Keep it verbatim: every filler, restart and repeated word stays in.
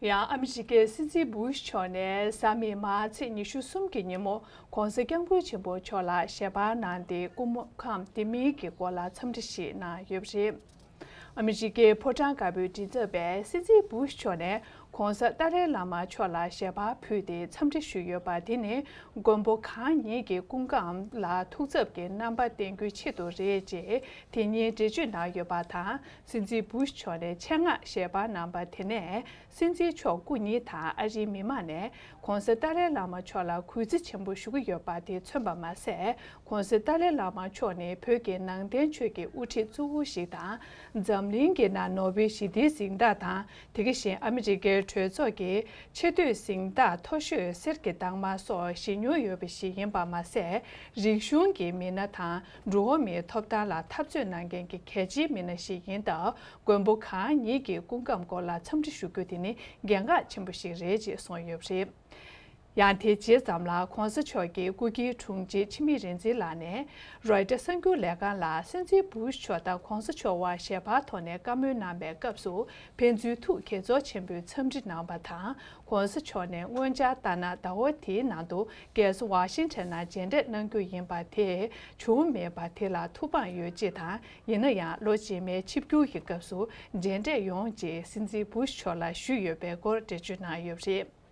ཡང་ཨ་མི་རི་ཀའི་སྲིད་འཛིན་བུ་ཤ་མཆོག་ནས་གཟའ་མིག་དམར་ཚེས་ཉི་ཤུ་གསུམ་གྱི་ཉིན་མོ་༧གོང་ས་༧སྐྱབས་མགོན་ཆེན་པོ་མཆོག་ལ་ཞལ་པར་གནང་སྟེ་སྐུ་ཁམས་བདེ་མིན་གྱི་སྐོར་ལ་འཚམས་འདྲི་ཞིག་གནང་ཡོད་པ་རེད། ཨ་མི་རི་ཀའི་ཕོ་བྲང་དཀར་པོའི་མགྲིན་ཚབ་པས་སྲིད་འཛིན་བུ་ཤ་མཆོག་ནས་༧གོང་ས་ཏཱ་ལའི་བླ་མ་མཆོག་ལ་ཞལ་པར་ཕུལ་ཏེ་འཚམས་འདྲི་ཞུས་ཡོད་པ་དེ་ནི་མགོན་པོ་གང་ཉིད་ཀྱི་སྐུ་ཁམས་ལ་ཐུགས་འཚབ་ཀྱི་རྣམ་པ་བསྟན་རྒྱུའི་ཆེད་དུ་རེད་ཅེས་དེ་ཉིན་འགྲེལ་བརྗོད་གནང་ཡོད་པ་དང་། སྲིད་འཛིན་བུ་ཤ་མཆོག་ནས་ཆེད་མངགས་ཞལ་པར་གནང་པ་དེ་ནས། སྲིད་འཛིན་མཆོག་སྐུ་ཉིད་དང་ཨ་རིའི་མི་མང་ནས་༧གོང་ས་ཏཱ་ལའི་བླ་མ་མཆོག་ལ་གུས་བརྩི་ཆེན་པོ་ཞུ་གི་ཡོད་པ་དེ་མཚོན་པ་མ་ཟད། ༧གོང་ས་ཏཱ་ལའི་བླ་མ་མཆོག་ནི་བོད་ཀྱི་ནང་བསྟན་ཆོས་ཀྱི་དབུ་ཁྲིད་གཙོ་བོ་ཞིག་དང་། འཛམ་གླིང་གི་ནང་ནོ་བེལ་ཞི་བདེའི་གཟེངས་རྟགས་དང་། དེ་ག་བཞིན་ཨ་མི་རི་ཀའི་གྲོས་ཚོགས་ཀྱི་ཆེས་མཐོའི་གཟེངས་རྟགས་མཐོ་ཤོས་གསེར་གྱི་རྟགས་མ་སོགས་བཞེས་མྱོང་ཡོད་པ་ཞིག་ཡིན་པ་མ་ཟད། རིག་གཞུང་གི་མི་སྣ་དང་འགྲོ་བ་མིའི་ཐོབ་ཐང་ལ་འཐབ་རྩོད་གནང་མཁན་གྱི་གལ་ཆེའི་མི་སྣ་ཞིག་ཡིན་སྟབས། མགོན་པོ་གང་ཉིད་ཀྱི་སྐུ་ཁམས་སྐོར་ལ་འཚམས་འདྲི་ཞུ་རྒྱུ་དེ་ནི་གལ་འགངས་ཆེན་པོ་ཞིག་རེད་ཅེས་གསུངས་ཡོད་པ་རེད། ཡང་དེའི་རྗེས་ཙམ་ལ་༧གོང་ས་མཆོག་གི་སྐུ་སྒེར་དྲུང་ཆེ་འཆི་མེད་རིག་འཛིན་ལགས་ནས་རོའི་ཊར་གསར་འགྱུར་ལས་ཁང་ལ་སྲིད་འཛིན་བུ་ཤ་མཆོག་དང་༧གོང་ས་མཆོག་དབར་ཞལ་པར་ཐོག་ནས་བཀའ་མོལ་གནང་བའི་སྐབས་སུ་ཕན་ཚུན་ཐུགས་དགྱེས་ཚོར་ཆེན་པོས་འཚམས་འདྲི་གནང་པ་དང་། ༧གོང་ས་མཆོག་ནས་སྔོན་འཆར་ལྟར་ན་ཟླ་བ་འདིའི་ནང་དུ་རྒྱལ་ས་ཝ་ཤིང་ཊོན་ནང་མཇལ་འཕྲད་གནང་རྒྱུ་ཡིན་པ་དེ་བྱུང་མེད་པ་དེ་ལ་ཐུགས་ཕངས་ཡོད་ཅེས་དང་། ཡིན་ན་ཡང་ལོ་རྗེས་མའི་ཆིབས་བསྒྱུར་གྱི་སྐབས་སུ་མཇལ་འཕྲད་ཡོང་ཅེས་སྲིད་འཛིན་བུ་ཤ་མཆོག་ལ་ཞུས་ཡོད་པའི་སྐོར་འགྲེལ་བརྗོད་གནང་ཡོད་པ་རེད།